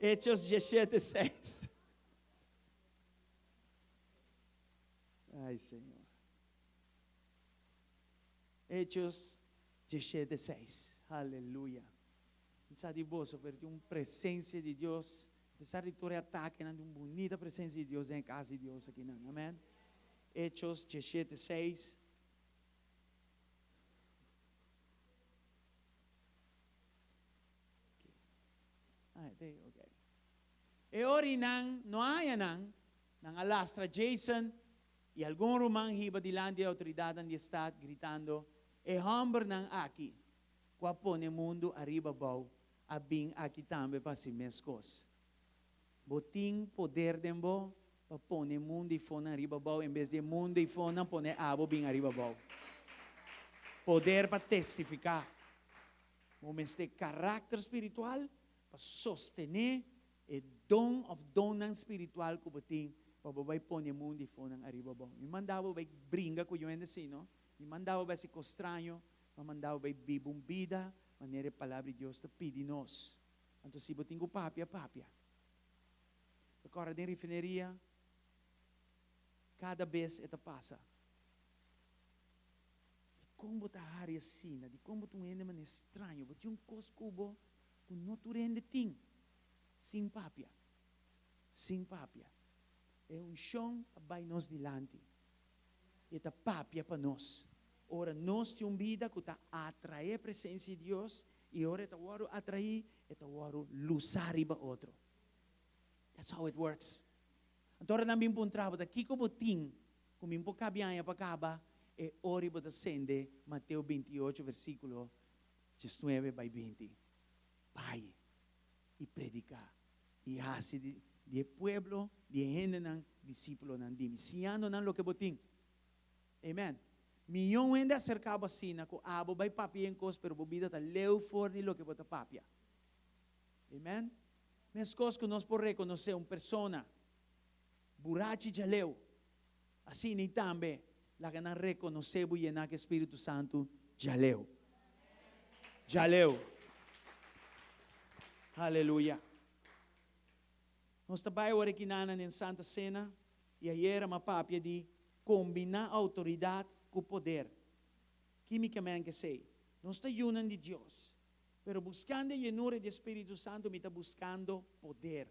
Hechos diesshete, seis. Ai, Señor. Hechos diesshete seis. Aleluya. Mi sa di boso, pero tin un presencia di Dios, a pesar di tur e atakenan, tin un bunita presencia di Dios den e cas di Dios akinan. Amen. Hechos diesshete seis. Ah, te, okay. E ora nan no haya nan, nan a lastra Jason I algun ruman hiba dilanti e outoridatnan di e stat, gritando, E hòmbernan aki, ku a pone mundu ariba abou, a bin aki tambe pa hasi meskos. Bo tin poder den bo pa pone mundu i fonan ariba abou, en bes di e mundu i fonan pone abo bin ariba abou. Poder pa testifiká. Bo mester karakter spiritual pa sostené E don of donnan spiritual ku bo tin pa bo bai pone mundu i fonan ariba bo. Mi manda bo bai bringa ku yu hende si, no. Mi manda bo bai hasi kos straño, ma manda bo bai biba un bida manera e Palabra di Dios ta pidi nos. Anto si bo tin ku papia, papia. Ta kòrda den refineria, kada bes e ta pasa. Dikon bo ta hari asina? Dikon bo ta un hende manera straño? Bo tin un kos ku bo ku no tur hende tin. Sin papia, sin papia. E unshon ta bai nos dilanti i e ta papia pa nos. Ora nos tin un bida ku ta atraé presensia di Dios i ora e ta wòrdu atraí, e ta wòrdu lusá riba otro. That's how it works. Anto ora nan bin puntra bo ta kiko bo tin ku mi por kabia aña pa kaba, e ora bo ta sende Mateo binti ocho versíkulo diesnuebe bai binti. Bai i prediká i hasi di di e pueblo, di e hendenan, disípulonan di mi, siñando nan loke bo tin. Amen. Miyon hende a serká bo asina ku abo bai papia en kos, pero bo bida ta leu for di loke bo ta papia. Amen. Meskos ku nos por rekonosé un persona burachi djaleu, asina i tambe laga nan rekonosé bo yená ku e Spiritu Santu djaleu. Djaleu. Aleluya. Nos ta bai awor aki nana den Santa Sena i ayera m'a papia di kombiná outoridat ku poder. Kímikamente esei. Nos ta yunan di Dios. Pero buskando e yenura di e Spiritu Santu mi ta buskando poder.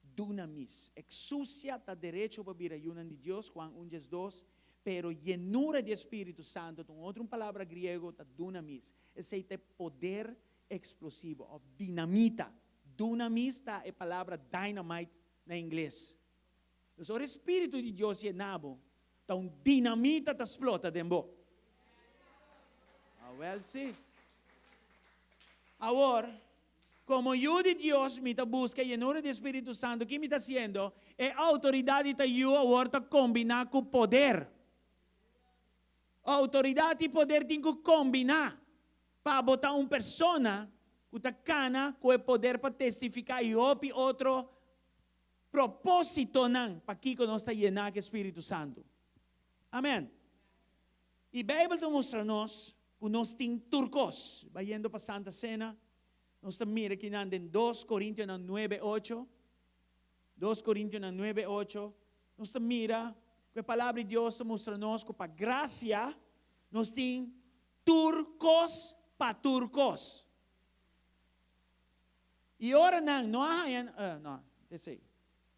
Dunamis. Exousia ta derecho pa bira yunan di Dios, Juan un diesdos, pero yenura di e Spiritu Santu ta un otro un palabra griego ta dunamis. Esei ta e poder eksplosivo òf dinamita. Dunamis ta e palabra dynamite na ingles. Dus ora e Spiritu di Dios yena bo, ta un dinamita ta splota den bo. Awel si. Awor, komo yu di Dios mi ta buska yenura di e Spiritu Santu. Ki mi ta hasiendo? E outoridat di ta yu awor ta kombiná ku poder. Outoridat i poder tin ku kombiná pa bo ta un persona ku ta kana ku e poder pa testifiká i hopi otro propósitonan pakiko nos ta yená ku e Spiritu Santu. Amèn. I Beibel ta mustra nos ku nos tin tur kos. Bayendo pa Santa Sena, nos ta mira kinan den Dos Korintionan nuebe ocho, Dos Korintionan nuebe ocho, nos ta mira ku e Palabra di Dios ta mustra nos ku pa grasia nos tin tur kos pa tur kos. I ora nan no a haña, no, esei,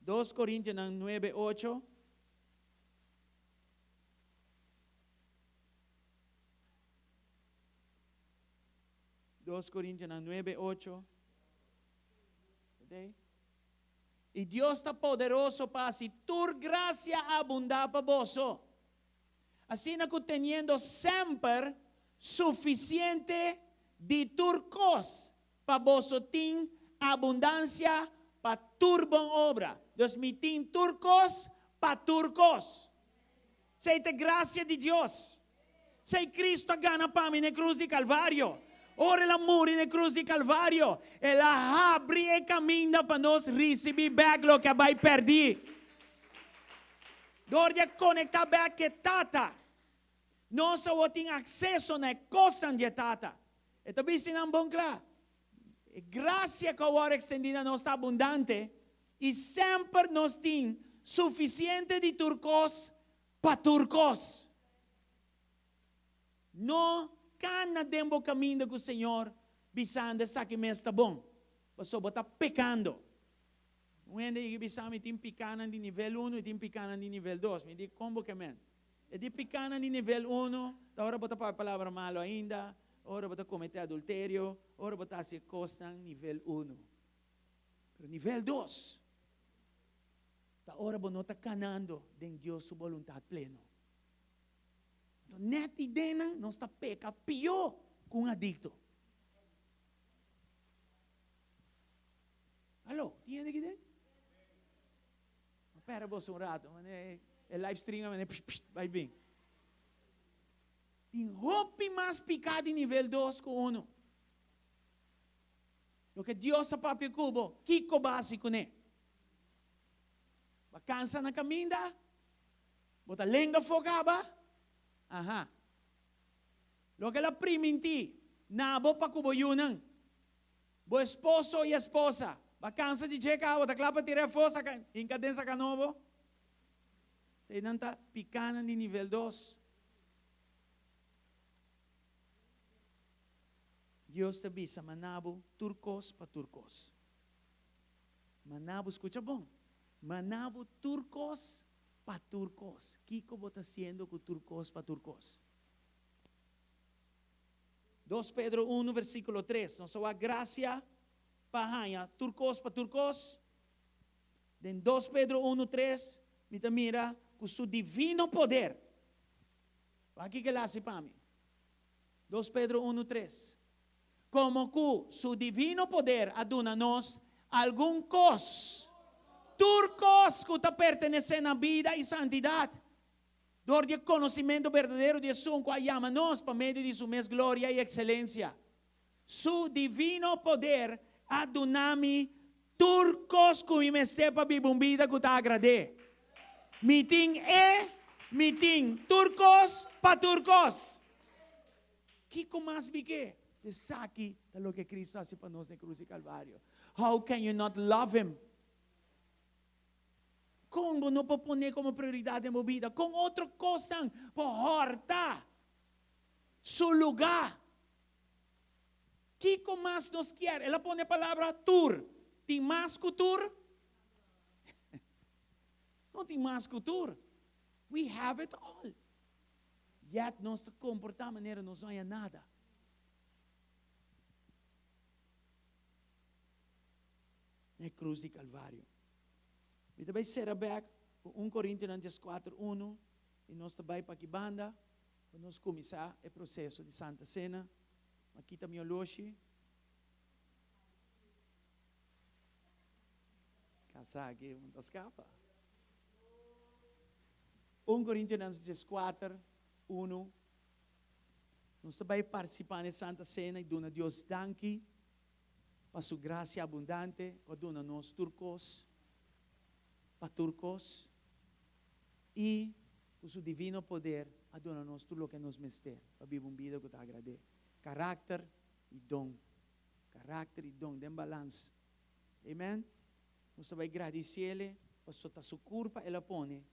Dos Korintionan nuebe ocho. Dos Korintionan nuebe ocho. I Dios ta poderoso pa hasi tur grasia abundá pa boso, asina ku teniendo semper sufisiente di tur kos pa boso tin abundansia pa tur bon obra. Dus mi tin tur kos pa tur kos. Esei ta e grasia di Dios. Esei Cristo a gana pa mi na e krus di Kalvario. Ora El a muri na e krus di Kalvario, El a habri e kaminda pa nos risibí bèk loke a bai pèrdí. Dor di a konektá bèk ku e Tata, nos awor tin akseso na e kosnan di e Tata. E ta bisti nan bon kla. E grasia ku a wòrdu ekstendí na nos ta abundante, i semper nos tin sufisiente di tur kos pa tur kos. No kana den bo kaminda ku Señor bisando esaki mes ta bon, pasobra bo ta pekando. Un hende yega bisa mi tin pikanan di nivel uno i tin pikanan di nivel dos. Mi di, kon bo ke men? E di pikanan di nivel uno ta ora bo ta papia palabra malu ainda, ora bo ta kometé adulterio, ora bo ta hasi e kosnan nivel uno. Pero nivel dos ta ora bo no ta kanando den Dios su boluntat pleno. Anto nèt i dennan nos ta peka pió ku un adikto. Alo, tin hende aki den? Pera boso un rato, mane e live stream a mane psh psh bai bin. Tin hopi mas piká di nivel dos ku uno. Loke Dios a papia ku bo, kiko bo a hasi kuné? Bo a kansa na kaminda? Bo ta lenga afó kaba? Aha. Loke el a primintí na bo pa ku bo yunan, Bo esposo i esposa ba kansa di dje kaba, ta kla pa tira e afó, saka, hinka den saka nobo. Eseinan ta pikanan di nivel dos. Dios ta bisa, Maná bo tur kos pa tur kos. Maná bo, skucha bon, maná bo tur kos pa tur kos. Kiko bo ta hasiendo ku tur kos pa tur kos? Dos Pedro unu versíkulo tres, Nos a wak grasia pa haña tur kos pa tur kos. Den dos Pedro unu tres, mi ta mira ku su divino poder. Wak kiko el hasi pa mi. Dos Pedro unu tres, Komo ku su divino poder a duna nos algun kos, tur kos ku ta pertenesé na bida i santidat, Dor di e konosimentu berdadero di Esun ku a yama nos pa medio di Su mes gloria i ekselensia. Su divino poder a duna mi tur kos ku mi mester pa biba un bida ku ta agrad'é. Mi tin E, mi tin tur kos pa tur kos. Kiko mas mi ke? Esaki ta loke Kristu a hasi pa nos na e krus di Kalvario. How can you not love Him? Kon bo no por pone komo prioridat den bo bida? Kon otro kosnan por hòrta su lugá? Kiko mas nos kier? El a pone e palabra tur. Tin mas ku tur? No tin mas ku tur. We have it all. Yet nos ta komportá manera nos no haña nada. Na e krus di Kalvario. Mi ta bai sera bek ku un Korintionan dieskuater unu i nos ta bai pa ki banda pa nos kuminsá e proseso di Santa Sena. Mi a kita mi oloshi. Kasá aki un ta skapa. Un Korintionan dieskuater unu. Nos ta bai partisipá na e Santa Sena i duna Dios danki pa su gracia abundante cu a duna nos tur cos pa tur cos y cu su divino poder a duna nos tur loke nos mester pa biba un bida cu ta agrad'é. Caracter y don. Caracter y don den balans. Amen. Nos ta bay gradiciele paso ta su curpa el a pone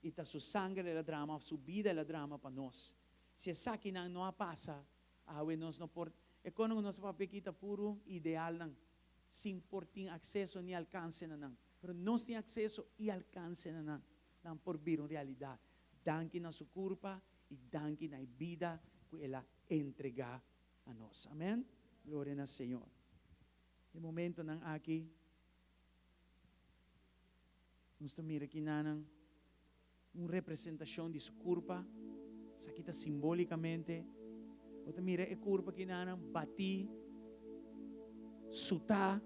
y ta su sangre el a drama of su bida el a drama pa nos. Si esakinan no a pasa, Awe nos no por e kono ku nos ta papia aki ta puru idealnan sin por tin akseso ni alkanse na nan. Pero nos tin akseso i alkanse na nan. Nan por bira un realidat. Danki na su kurpa i danki na e bida ku el a entregá na nos. Amen. Gloria na Señor. E momentonan aki. Nos ta mira aki nanan un representashon di su kurpa. Esaki ta simbolikamente. Bo ta mira e kurpa aki nanan batí, sutá.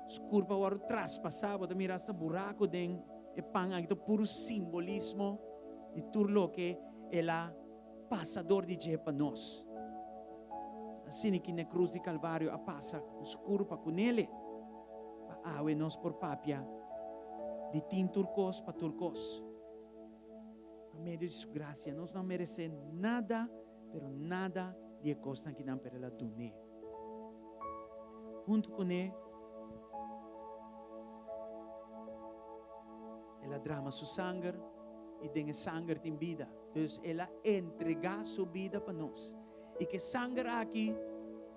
Su kurpa wòrdu traspasá. Bo ta mira asta buraku den e pan aki. Ta puru simbolismo di tur loke el a pasa dor di dje pa nos. Asina ki na e krus di Kalvario a pasa ku su kurpa ku nele. Pa awe nos por papia di tin tur kos pa tur kos. Pa medio di su grasia nos no a meresé nada, pero nada di e kosnan ki nan pero el a dun'é. Huntu kuné el a drama su sanger i den e sanger tin bida. Dus el a entregá su bida pa nos. I ku e sanger aki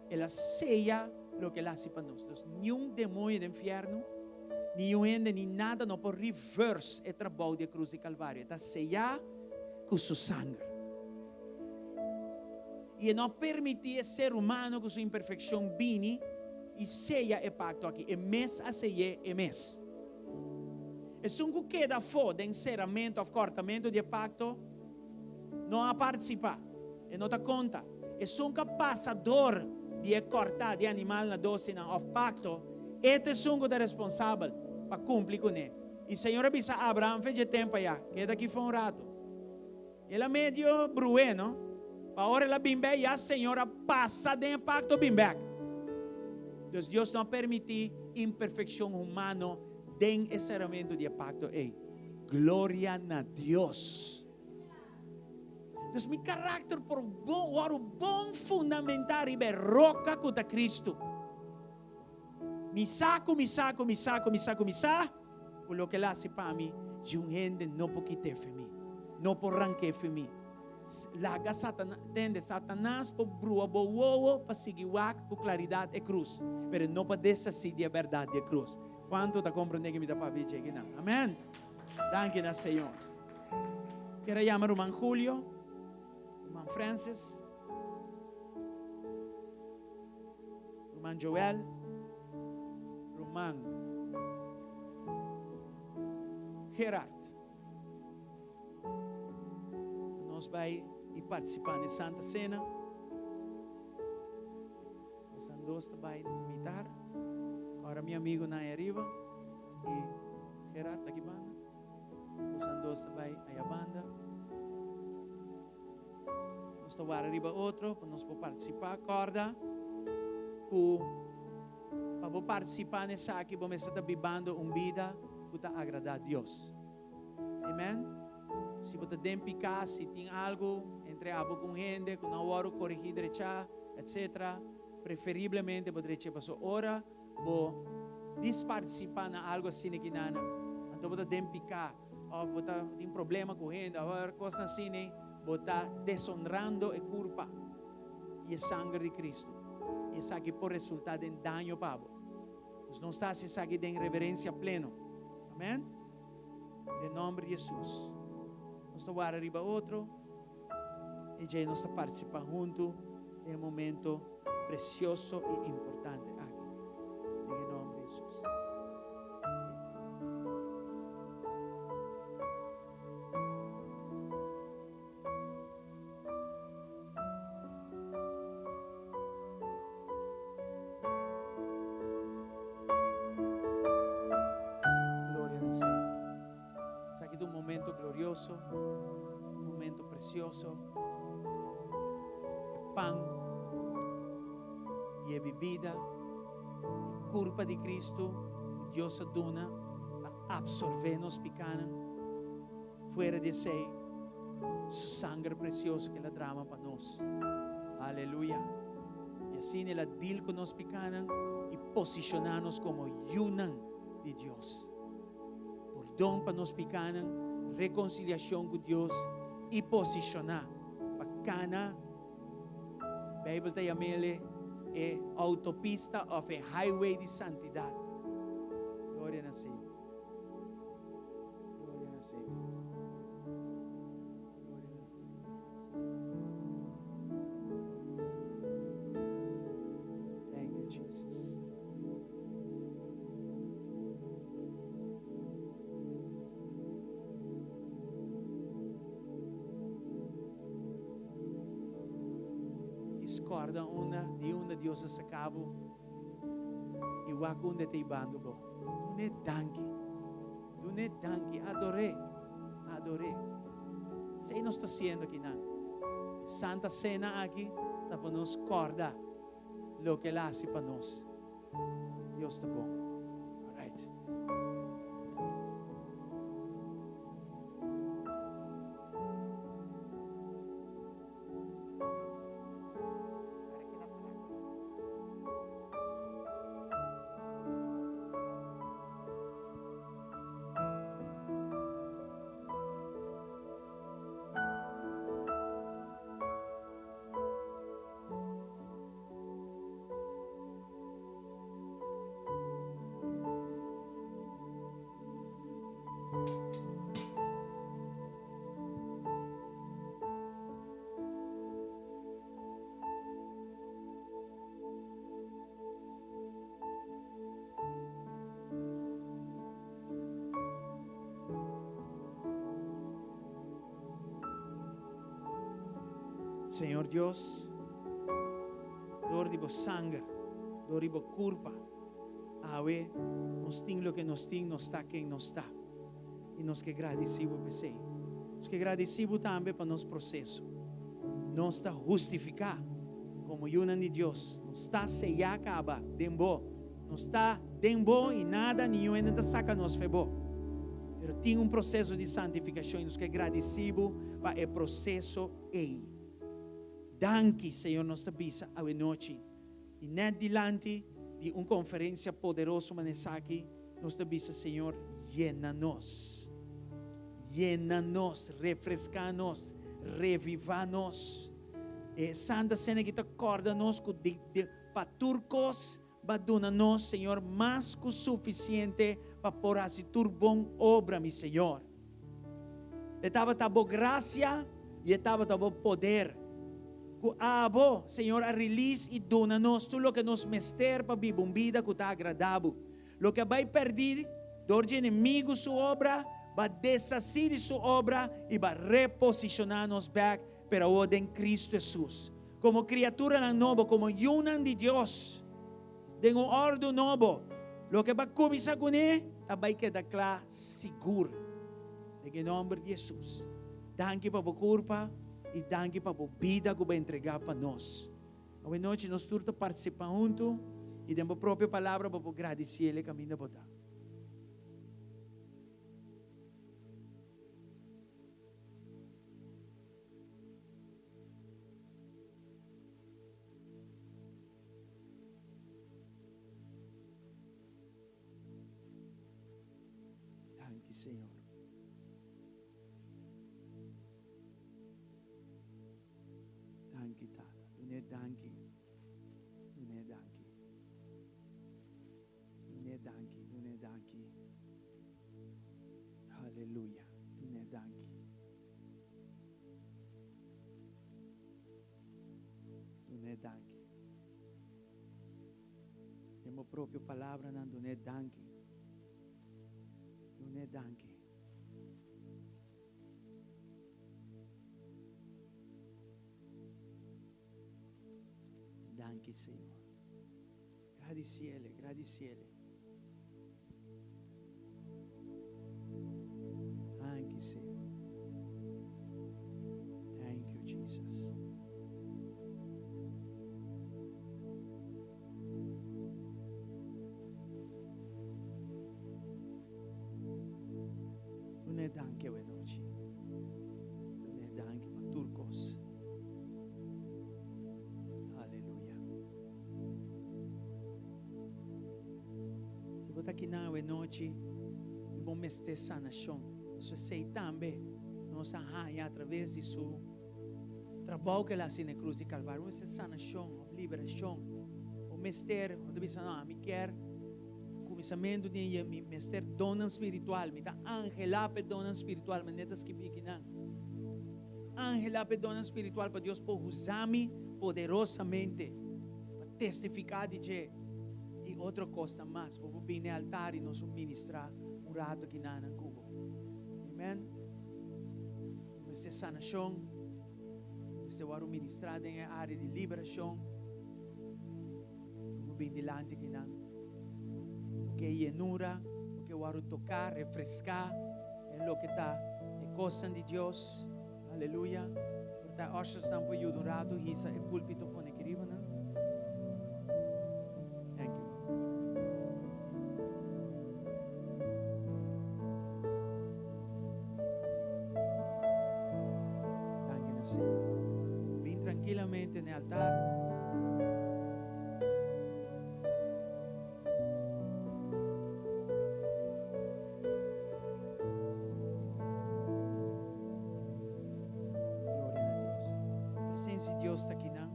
el a seya loke el a hasi pa nos. Dus niun demoño den fièrnu, niun hende, ni nada no por reverse e trabou di e krus di Kalvario. E ta seyá ku su sanger. I e no a permití e ser humano ku su imperfekshon bini i seya e pakto aki. E mes a sey'é e mes. Esun ku keda afó den seramentu òf kòrtamentu di e pakto no a partisipá, e no ta konta. Esun ku a pasa dor di e kòrtá di animal na dosinan òf pakto, e ta esun ku ta responsabel pa kumpli kuné. I Señor a bisa Abraham fe dje tempu ayá, Keda aki for un ratu. El a medio brué, no? Pa ora el a bin bek, ya Señor a pasa den e pakto bin bek. Dus Dios no a permití imperfekshon humano den e seramentu di e pakto ei. Gloria na Dios! Dus mi karakter por wòrdu bon fundamentá riba e roka ku ta Kristu. Mi sa ku mi sa ku mi sa ku mi sa ku mi sa ku loke el a hasi pa mi, djun hende no por kit'é fe mi, no por rank'é fe mi. Laga Satanas, tende, Satanas por brua bo wowo pa sigui wak ku klaridat e krus, pero e no por deshasí di e bèrdat di e krus. Kuantu ta komprendé ke mi ta papia dje kinan? Amèn! Danki na Señor. Kier a yama ruman Julio, ruman Francis. Ruman Joel, Ruman Gerard. Nos bai i participá na e Santa Cena. Nos dos ta bai mitar. Ora mi amigo na ariba i Gerard aki banda. Nos dos ta bai aya banda. Nos ta wara riba otro pa nos por partisipá. Kòrda ku pa bo partisipá na esaki bo mester ta bibando un bida ku ta agradá Dios. Amen. Si bo ta den piká, si tin algu entre abo ku un hende ku no a wòrdu korigí drechá, etsetera, preferiblemente bo drech'é pasobra ora bo dispartisipá na algu asina kinana, anto bo ta den piká. Of bo ta tin problema ku hende of kosnan asina, bo ta deshonrando e kurpa i e sanger di Kristu. I esaki por resultá den daño pa bo. Dus nos ta hasi esaki den reverensia pleno. Amen. Den nòmber di Hesus. Nos ta wara riba otro i djei nos ta partisipá huntu den e momento presioso i importante aki. Den e nòmber di Hesus. Gloria na Señor. Esaki ta un momento glorioso, un momento precioso. E pan y e bibida, e curpa di Cristo cu Dios a duna pa absorbe nos picanan. Fuera di esey, su sanger precioso cu el a drama pa nos. Aleluya! Y asina el a deal cu nos picanan y posiciona nos como yunan di Dios. Pordon pa nos pikánan, rekonsiliashon ku Dios i posishoná pa kana. Beibel ta yam'el e outopista òf e highway di santidat. Gloria na Señor. Gloria na Señor. Gloria na Señor. Thank you, Jesus. I scorda unda di unda Dios a saca bo i wak unda e ta hibando bo. Dun'é danki. Dun'é danki. Ador'é. Ador'é. Esei nos ta haciendo akinan. E Santa Cena aki ta pa nos corda loke el a haci pa nos. Dios ta bon. Alright. Señor Dios, door di bo sanger, door di bo curpa, awe nos tin loke nos tin, nos ta ken nos ta. I nos ke gradisí bo p'esei. Nos ke gradisí bo tambe pa nos proseso. Nos ta hustifiká komo yunan di Dios. Nos ta seyá kaba den bo. Nos ta den bo i nada ni niun hende ta saka nos fe bo. Pero tin un proseso di santifikashon i nos ke gradisí bo pa e proseso ei. Danki, Señor, nos ta bisa awenochi. I nèt dilanti di un konferensia poderoso manera esaki, nos ta bisa, Señor, yena nos. Yena nos, refreská nos, revivá nos. E Santa Sena aki ta kòrda nos ku di, di, pa tur kos ba duna nos, Señor, mas ku sufisiente pa por hasi tur bon obra, mi Señor. E tabata bo gracia y e tabata bo poder. Cu abo, Señor, a release y duna nos tur loke nos mester pa biba un bida cu ta agrada bo. Loke a bay perdi door dje enemigo su obra, ba deshaci di su obra y ba reposiciona nos bek, pero awor den Cristo Jesus. Como criaturanan nobo, como yiunan di Dios, Den un òrdu nobo, loke bo a kuminsá kuné ta bai keda kla sigur. Den e nòmber di Hesus, danki pa bo kurpa i danki pa bo bida ku bo a entregá pa nos. Awe nochi nos tur ta partisipá huntu i den bo propio palabra bo por gradisié el e kaminda bo ta. Danki Señor. Danki Tata. Dune danki. Dune danki. Dune danki. Dune danki. Hallelujah. Dune danki. Dun'é danki. Den bo propio palabranan dun'é danki. Dun'é danki. Danki Señor. Gradisiele, gradisiele. Danki Señor. Thank you Jesus. Dune danki awe nochi. Dune danki pa tur kos. Aleluya. Si bo ta akinan awe nochi i bo mester sanashon, pasobra esei tambe nos a haña atraves di su trabou ku el a hasi na e krus di Kalvario. Bo mester sanashon òf liberashon. Bo mester, bo ta bisa, no, ami kier kuminsamentu di e mi mester donnan spiritual. Mi ta anhelá pa e donnan spiritual, manera ta skibí akinan. Anhelá pa e donnan spiritual pa Dios por usa mi poderosamente pa testifiká di dje i otro kosnan mas. Bo por bini na e altar i nos por ministrá un rato kinanan ku bo. Amen. Bo mester sanashon. Mester wòrdu ministrá den e área di liberashon. Bo bin dilanti kinan. Bo ke yenura, bo ke wòrdu toká, refreská den loke ta e kosnan di Dios. Aleluya. Por ta e ushersnan por yuda un ratu hisa e púlpito pone aki riba nan. Thank you. Danki na Señor. Bin trankilamente na e altar. Gloria na Dios. Presencia di Dios ta aki nan.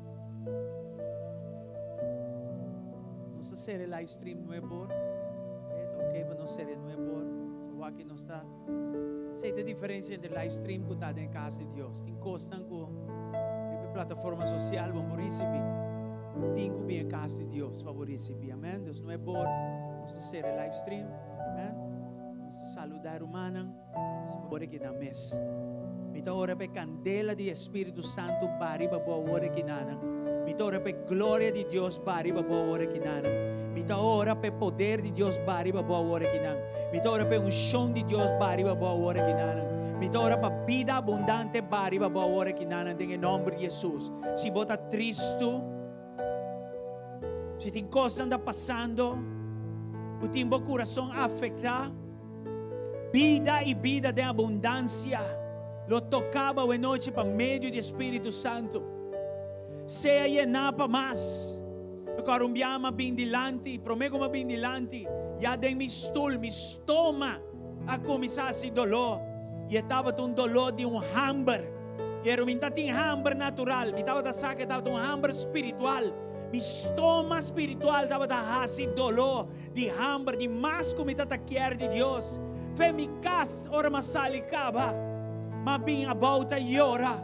Nos ta sere live stream nuebor. Okay, ta okay pa nos sere nuebor. So waki nos ta Esei ta e diferencia entre live stream cu ta den e cas di Dios. Tin cosnan cu riba e plataforma social bo por ricibi. Bo tin cu bin e cas di Dios pa bo ricibi. Amen. Dus nuebor nos ta sere live stream. Amen. Nos ta saluda e rumannan. Si bo ora kinan mes. Mi ta ora pa e candela di e Spiritu Santu ba riba bo awor kinanan. Mi ta ora pa e gloria di Dios ba riba bo awor kinanan. Mi ta ora pa e poder di Dios ba riba bo awor kinan. Mi ta ora pa e unshon di Dios ba riba bo awor kinanan. Mi ta ora pa bida abundante ba riba bo awor kinanan den e nomber di Jesus. Si bo ta tristu, si tin kosnan ta pasando ku tin bo kurason afektá, bida i bida den abundansia lo toká bo awenochi pa medio di e Spiritu Santu. Sea yená pa mas. Pasobra un biaha m'a bin dilanti, promé ku m'a bin dilanti, ya den mi stul, mi stoma a kuminsá hasi doló, i e tabata un doló di un hamber. Pero mi ta tin hamber natural, mi tabata sa ku e tabata un hamber spiritual. Mi stoma spiritual tabata hasi doló di hamber, di mas ku mi tata kier di Dios. Fe mi kas ora m'a sali kaba, m'a bin abou ta yora.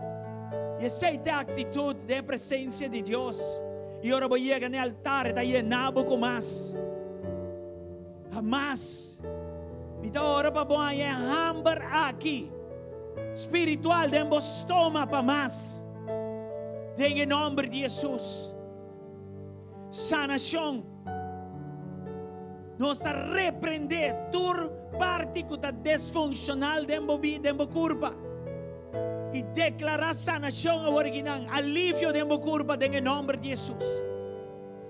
I esei ta e aktitut den e presensia di Dios. I ora bo yega na e altar, e ta yena bo ku mas. Hamas. Mi ta ora pa bo haña e hamber aki spiritual den bo stoma pa mas. Den e nomber di Jesus. Sanashon. Nos ta reprende tur parti ku ta desfunshonal den bo bida, den bo kurpa. I deklará sanashon awor akinan, alivio den bo kurpa den e nomber di Jesus.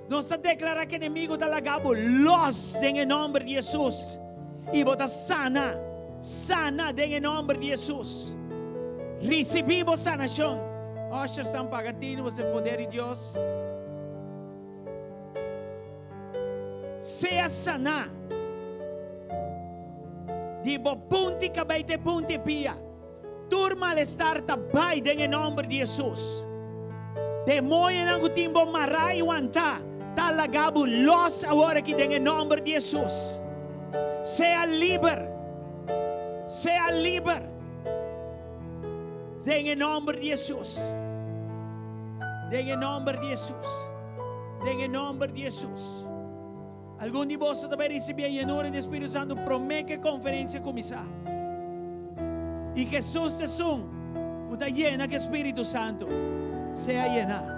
Nos ta deklará ku enemigu ta laga bo lòs den e nòmber di Hesus i bo ta sana, sana den e nòmber di Hesus. Risibí bo sanashon. Ushers-nan paga tinu boso e poder di Dios. Sea saná di bo punti kabei te punti pia. Tur malestar ta bai den e nomber di Hesus. Demoñonan ku tin bo mará i wantá ta laga bo los awor aki den e nomber di Hesus. Sea liber. Sea liber den e nomber di Hesus. Den e nomber di Hesus. Den e nomber di Hesus. Algun di boso ta bai risibí e yenura di Spiritu Santu promé ku e konferensia kuminsá. I Hesus ta esun ku ta yena ku e Spiritu Santu. Sea yená.